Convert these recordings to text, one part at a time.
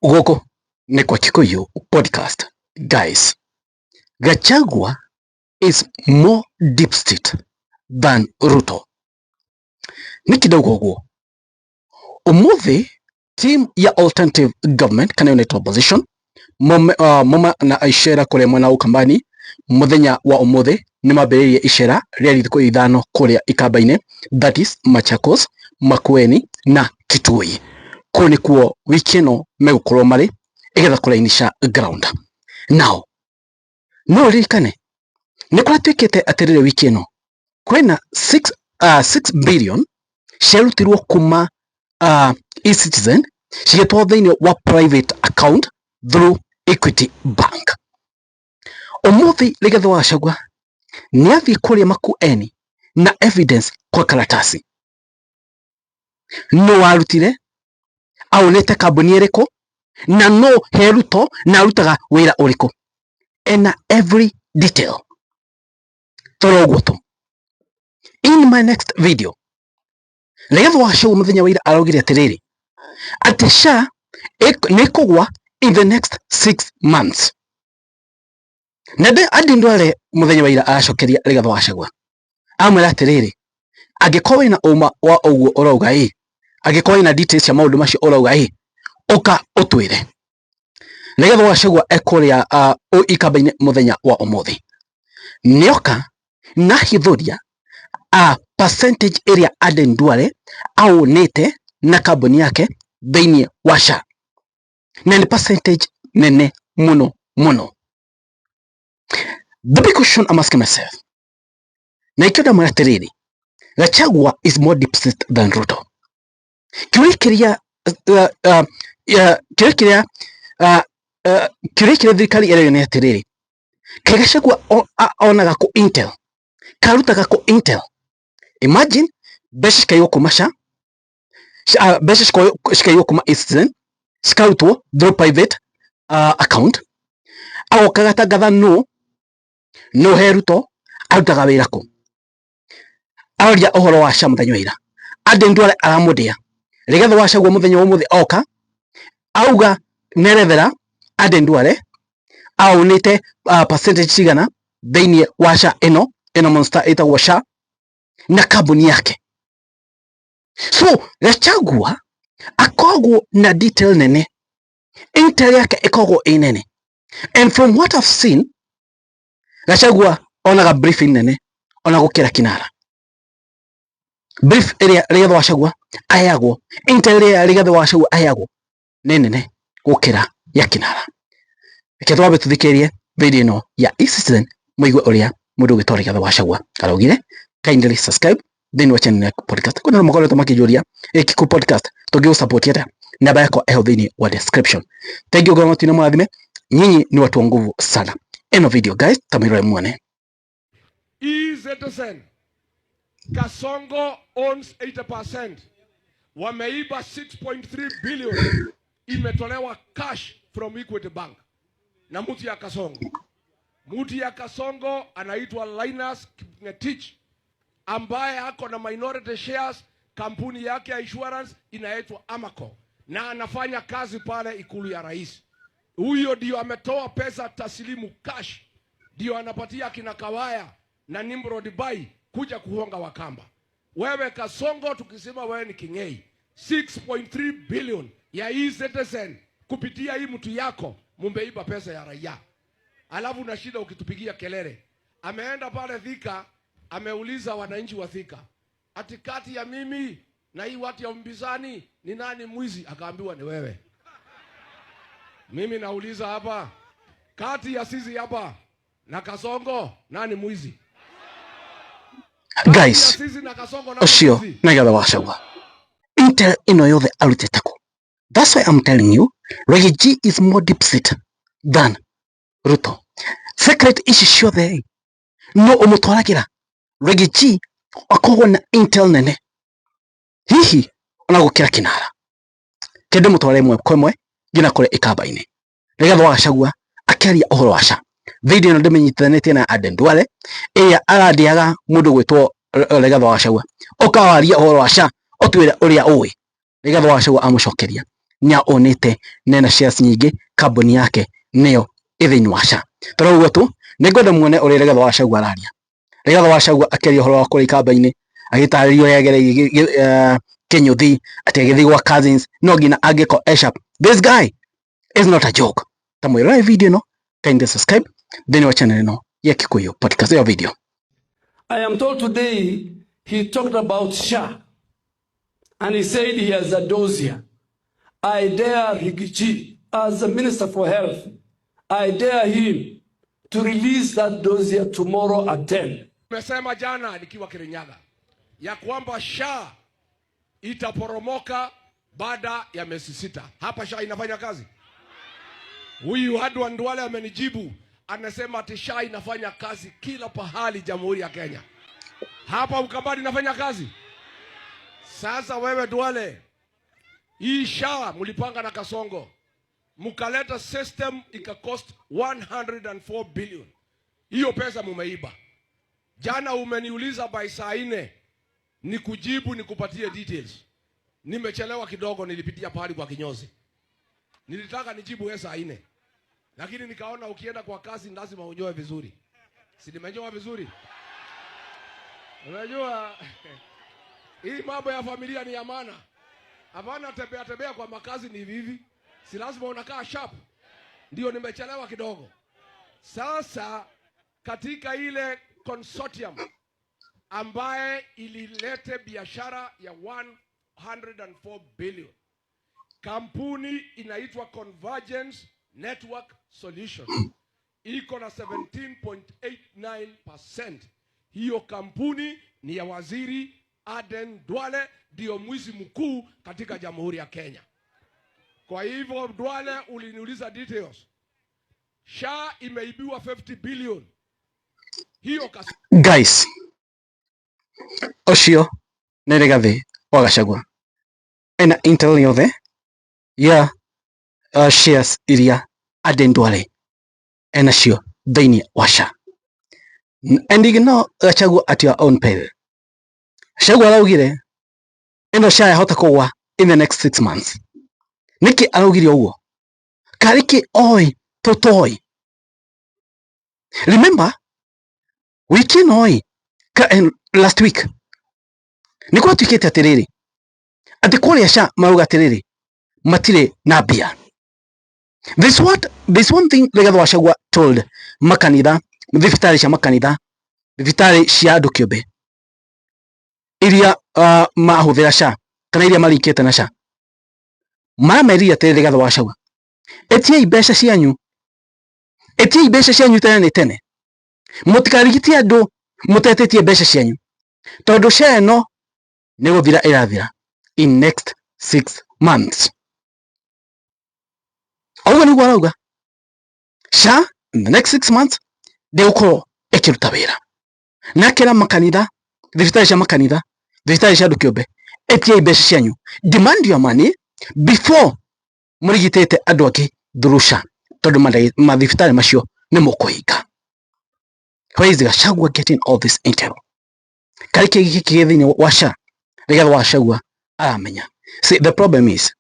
Gũkũ nĩ kwa Kikuyu Podcast. Guys, Gachagua is more deep state than Ruto. Nĩkĩ ndauga ũguo? Ũmũthĩ team ya alternative government kana unit opposition moma na icera kũrĩa mwena wa Ukambani mũthenya wa ũmũthĩ nĩ mambĩrĩirie icera rĩa thikũ 5 kũrĩa Ikamba-inĩ, that is Machakos, Makueni na Kitui. Kũu nĩkuo wiki ĩno megũkorwo marĩ ĩgetha kũrainisha ground. Now no ũririkane nĩ kũratuĩkĩte atĩrĩrĩ wiki ĩno kwĩna 6 billion ciarutirwo kuma eCitizen cigĩtwarwo thĩinĩ wa private account through Equity Bank. Ũmũthĩ Rigathĩ wa Gachagua nĩ athiĩ kũrĩa Makueni na evidence kwa karatasi no warutire aunĩte kambuni ĩrĩkũ na no he Ruto na arutaga wĩra ũrĩkũ, ena every detail. Toro ũguo tu. In my next video, Rigathĩ wa Gachagua mũthenya wa ira araugire atĩrĩrĩ atĩ SHA nĩ ĩkũgwa in the next 6 months, na Aden Duale mũthenya wa ira aracokeria Rigathĩ wa Gachagua amwĩra atĩrĩrĩ, angĩkorwo wĩna ũma wa ũguo ũrauga ĩ, angĩkorwo wĩna details cia maũndũ macio ũrauga ĩ, ũka ũtwĩre. Rigathĩ wa Gachagua ekũrĩa Ikamba-inĩ mũthenya wa ũmũthĩ nĩoka na hithũria a percentage ĩrĩa Aden Duale aũnĩte na kambuni yake thĩinĩ wa SHA, na nĩ percentage nene mũno mũno. The big question I'm asking myself, na ikĩo ndamwĩra atĩrĩrĩ, Gachagua is more deep state than Ruto. Kĩũria kĩrĩa kĩũria kĩrĩa kĩũria kĩrĩa thirikari ĩrorio nĩ atĩrĩrĩ, kaĩ Gachagua onaga kũ intel, karutaga kũ intel? Imagine mbeca cikaiywo kuma SHA, mbeca cikaiywo kuma eCitizen, cikarutwo through private account, agoka agatangatha no no he Ruto arutaga wĩra kũ. Aroria ũhoro wa SHA mũthenya wa ira, Aden Duale aramũndĩa. Rigathĩ wa Gachagua mũthenya wa ũmũthĩ oka auga nerethera Aden Duale aunĩte percentage cigana thĩinĩ wa SHA ĩno ĩno monster ĩtagwo SHA na kambuni yake. So Gachagua akoragwo na detail nene, intel yake ĩkoragwo ĩ nene, and from what I've seen, Gachagua onaga briefing nene ona gũkĩra Kinara. Brief ĩrĩa Rigathĩ wa Gachagua aheagwo, intel ĩrĩa Rigathĩ wa Gachagua aheagwo nĩ nene gũkĩra ya Kinara. Reke twambe tũthikĩrĩrie video ĩno ya eCitizen mũigue ũrĩa mũndũ ũgĩtwo Rigathĩ wa Gachagua araugire. Kindly subscribe thĩinĩ wa channel ya podcast. Kwĩna andũ makoretwo makĩnjũria ĩ Kikuyu Podcast tũngĩgũ support atĩa? Namba yakwa ĩho thĩinĩ wa description. Thank you, Ngai na mũrathime. Nyinyi ni watu wa nguvu sana. Ĩno video guys, tamĩrore muone. E-Citizen. Kasongo owns 80%. Wameiba 6.3 billion. Imetolewa cash from Equity Bank. Na mtu ya Kasongo. Mtu ya Kasongo anaitwa Linus Kipngetich ambaye ako na minority shares, kampuni yake ya insurance inaitwa Amaco na anafanya kazi pale Ikulu ya rais. Huyo ndio ametoa pesa taslimu cash, ndio anapatia kina Kawaya na Nimrod Bai kuja kuhonga Wakamba. Wewe Kasongo, tukisema wewe ni King'ei, 6.3 billion ya e-Citizen kupitia hii mtu yako, mumeiba pesa ya raia, alafu na shida ukitupigia kelele. Ameenda pale Thika, ameuliza wananchi wa Thika ati kati ya mimi na hii watu ya mpinzani ni nani mwizi? Akaambiwa ni wewe. Mimi nauliza hapa, kati ya sisi hapa na Kasongo nani mwizi? Kati ya Guys, sisi na Kasongo nani ũcio mwizi? nĩ Rigathĩ wa Gachagua. Intel ĩno yothe arutĩte kũ? That's why I'm telling you, Riggy G is more deep state than Ruto. Secret ici ciothe no ũmũtwaragĩra Riggy G akoragwo na intel nene hihi ona gũkĩra Kinara. Kĩndũ mũtware ĩmwe kwa ĩmwe nginya kũrĩa Ikamba-inĩ. Rigathĩ wa Gachagua akĩaria ũhoro wa SHA. Video ĩno ndĩmĩnyitithanĩtie na Aden Duale ĩrĩa arandĩaga mũndũ gwĩtwo Rigathĩ wa Gachagua. Ũka warie ũhoro wa SHA ũtwĩre ũrĩa ũĩ. Rigathĩ wa Gachagua amũcokeria Nĩ onĩte nena shares nyingĩ kambuni yake nĩyo ĩ thĩinĩ wa SHA. Toro ũguo tu nĩngwenda muone ũrĩa Rigathĩ wa Gachagua araria. Rigathĩ wa Gachagua akĩaria ũhoro wa kũrĩa ikamba-inĩ, agĩtarĩria ũrĩa agereire Kĩnyũthi, atĩ agĩthiĩ gwa cousins no nginya angĩko Eshap. This guy is not a joke. Ta mwĩrore video ĩno, kindly subscribe thĩinĩ wa channel ĩno ya Kikuyu Podcast ĩyo video. I am told today he talked about SHA and he said he has a dossier. I dare Riggy G, as the Minister for Health, I dare him to release that dossier tomorrow at 10. Nimesema jana nikiwa Kirinyaga ya kwamba SHA itaporomoka baada ya miezi 6. Hapa SHA inafanya kazi? Huyu Adan Duale amenijibu, anasema ati SHA inafanya kazi kila pahali Jamhuri ya Kenya. Hapa Ukambani inafanya kazi? Sasa wewe Duale, hii SHA mlipanga na Kasongo, mkaleta system ika cost 104 billion. Hiyo pesa mumeiba. Jana umeniuliza by saa 4 nikujibu nikupatie details. Nimechelewa kidogo, nilipitia pahali kwa kinyozi. Nilitaka nijibu wewe saa 4, lakini nikaona ukienda kwa kazi lazima unyoe vizuri. Si nimenyoa vizuri? Unajua hii mambo ya familia ni ya maana. Hapana, tembea tembea kwa makazi ni hivi hivi. Si lazima unakaa sharp. Ndio nimechelewa kidogo. Sasa katika ile consortium ambaye ililete biashara ya 104 billion, kampuni inaitwa Convergence Network Solutions iko na 17.89%. Hiyo kampuni ni ya Waziri Aden Duale, ndio mwizi mkuu katika Jamhuri ya Kenya. Kwa hivyo Duale, uliniuliza details. SHA imeibiwa 50 billion. Hiyo kasi Guys, ũcio nĩ Rigathĩ wa Gachagua ena intel yothe ya shares iria Aden Duale enacio thĩinĩ wa SHA. And ignore Gachagua at your own peril. Gachagua araugire ĩno SHA yahota kũgwa in the next 6 months. Nĩkĩ araugire ũguo? Karĩ kĩ oĩ tũtoĩ? Remember wiki ĩno ĩ last week nĩ gwatuĩkĩte atĩrĩrĩ, atĩ kũrĩa SHA marauga atĩrĩrĩ, matirĩ na mbia. This one thing Rigathĩ wa Gachagua told makanitha, thibitarĩ cia makanitha, thibitarĩ cia andũ kĩũmbe iria mahũthĩra SHA kana iria marikĩte na SHA, maramerire atĩrĩrĩ, Rigathĩ wa Gachagua, ĩtiai mbeca cianyu, ĩtiai mbeca cianyu tene nĩ tene, mũtikarigite andũ mũtetĩtie mbeca cianyu, tondũ SHA ĩno nĩ gũthira ĩrathira in next 6 months. Ũguo nĩguo arauga, SHA in the next 6 months ndĩgũkorwo ĩkĩruta wĩra. Na akĩra makanitha, thibitarĩ cia makanitha, thibitarĩ cia andũ kĩũmbe, ĩtiai mbeca cianyu, demand your money before mũrigitĩte andũ angĩ through SHA, tondũ mathibitarĩ macio nĩ mũkũhinga. Where is Gachagua getting all this intel? Karĩ kĩ gĩkĩ kĩ thĩinĩ wa SHA Rigathĩ wa Gachagua aramenya? See, the problem is,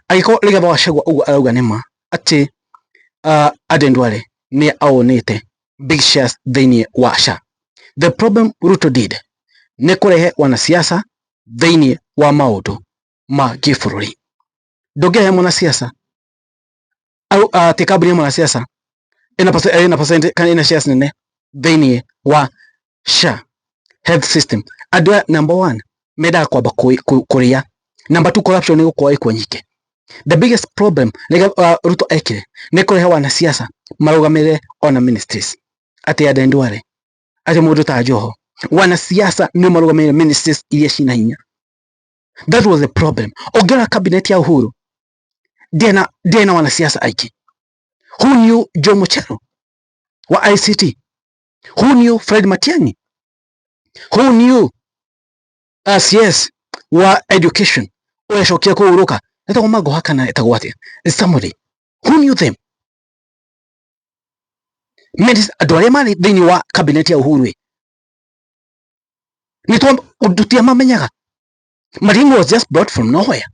angĩkorwo Rigathĩ wa Gachagua ũguo arauga nĩ ma atĩ Aden Duale nĩ aonĩte big shares thĩinĩ wa SHA, the problem Ruto did nĩ kũrehe wanasiasa thĩinĩ wa maũndũ ma gĩbũrũri. Ndũngĩrehe mwanasiasa au atĩ kambuni ya mwanasiasa ĩna percent kana ĩna shares nene thĩinĩ wa SHA health system. Andũ aya, number one, mendaga kwamba kũrĩa. Number two, corruption nĩ gũkorwo ĩkuo nyingĩ. The biggest problem Ruto ekire nĩ kũrehe wanasiasa marũgamĩrĩre ona ministries, atĩ Aden Duale, atĩ mũndũ ta Joho, wanasiasa nĩ marũgamĩrĩre ministries iria cina hinya. That was the problem. Ũngĩrora cabinet ya Uhuru, ndĩna wanasiasa aingĩ. Who knew Joe Mucheru wa ICT? Who knew Fred Matiang'i? Who knew CS wa education ũrĩa kũhurũka, etagwo Magoha kana etagwo atĩa? Is somebody who knew them? Andũ arĩa marĩ thĩinĩ wa cabinet ya Uhuru ĩ nĩ tũtiamamenyaga. Matiang'i was just brought from nowhere.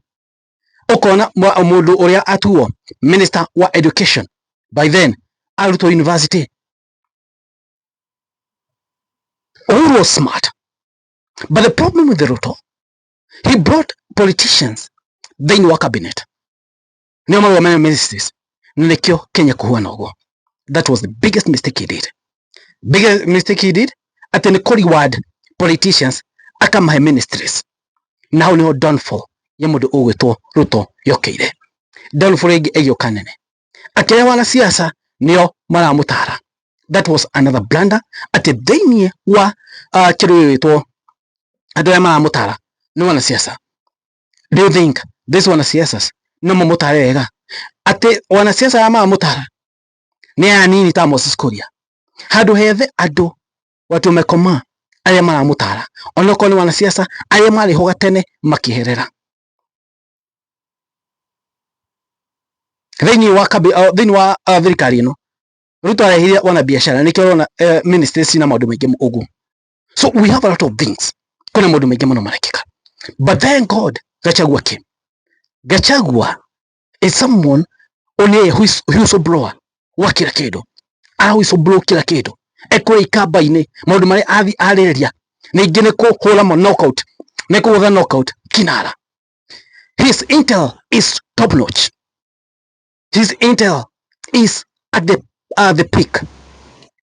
Ukona mundu uria atuo minister wa education by then arutwo university. Uhuru was smart, but the problem with the Ruto, he brought politicians thĩinĩ wa cabinet, nĩo marũa mena ministries, na nĩkĩo Kenya kũhuana ũguo. That was the biggest mistake he did. Biggest mistake he did atĩ nĩ kũ reward politicians akamahe ministries, na hau nĩho downfall ya mũndũ ũgwĩtwo Ruto yokĩire. Downfall ĩngĩ ĩgĩũka nene, akĩrĩa wanasiasa nĩo maramũtara. That was another blunder, atĩ thĩinĩ wa kĩndũ gĩgwĩtwo andũ arĩa maramũtara nĩ wanasiasa. Do you think this wanasiasa no mamũtare wega? Atĩ wanasiasa arĩa maramũtara nĩ aya anini ta Moses Kuria, handũ hethe andũ watu wamekomaa arĩa maramũtara, onokorwo nĩ wanasiasa arĩa marĩ ho gatene makĩherera thĩinĩ wa thĩinĩ wa thirikari ĩno. Ruto arehire wanabiashara, nĩkĩo ũrona ministries cina maũndũ maingĩ ũguo. So we have a lot of things, kwĩna maũndũ maingĩ mũno marekĩka, but thank God Gachagua came. Gachagua is someone one who is whistleblower wa kila kĩndũ, ara whistleblow kila kĩndũ, ekũrĩa ikamba-inĩ maũndũ marĩa athi arĩrĩria, ningĩ nĩ kũhũra mo knockout, nĩ kũgũtha knockout kinara. His intel is top notch. His intel is at the peak.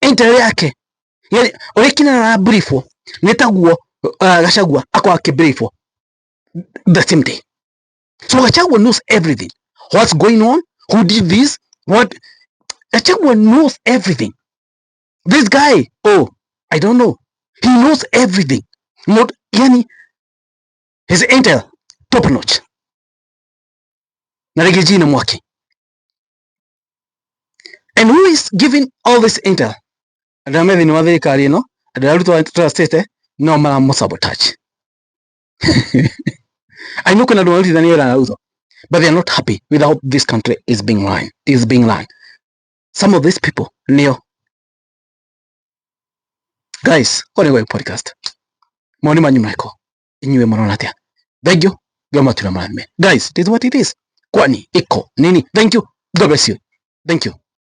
Intel yake, yani ũrĩa kinara arabriefwo nĩ taguo Gachagua akorwo akĩbriefwo the same day. So Gachagua knows everything, what's going on, who did this, what. Gachagua knows everything. This guy, oh, I don't know, he knows everything. Not yani his intel top notch. Na Riggy G na Mwaki. And who is giving all this intel? Andũ arĩa me thĩinĩ wa thirikari ĩno, andũ arĩa Ruto trustĩte, no maramũ sabotage. I know kuna andũ marutithania wĩra na Ruto, but they are not happy with how this country is being run. Is being run. Some of these people nĩo. Guys, kwa nĩ podcast. Maoni manyu marĩkũ? Inyuĩ mũrona atĩa? Thank you. Ngai matunda marathime. Guys, it is what it is. Kwani iko nini? Thank you. God bless you. Thank you.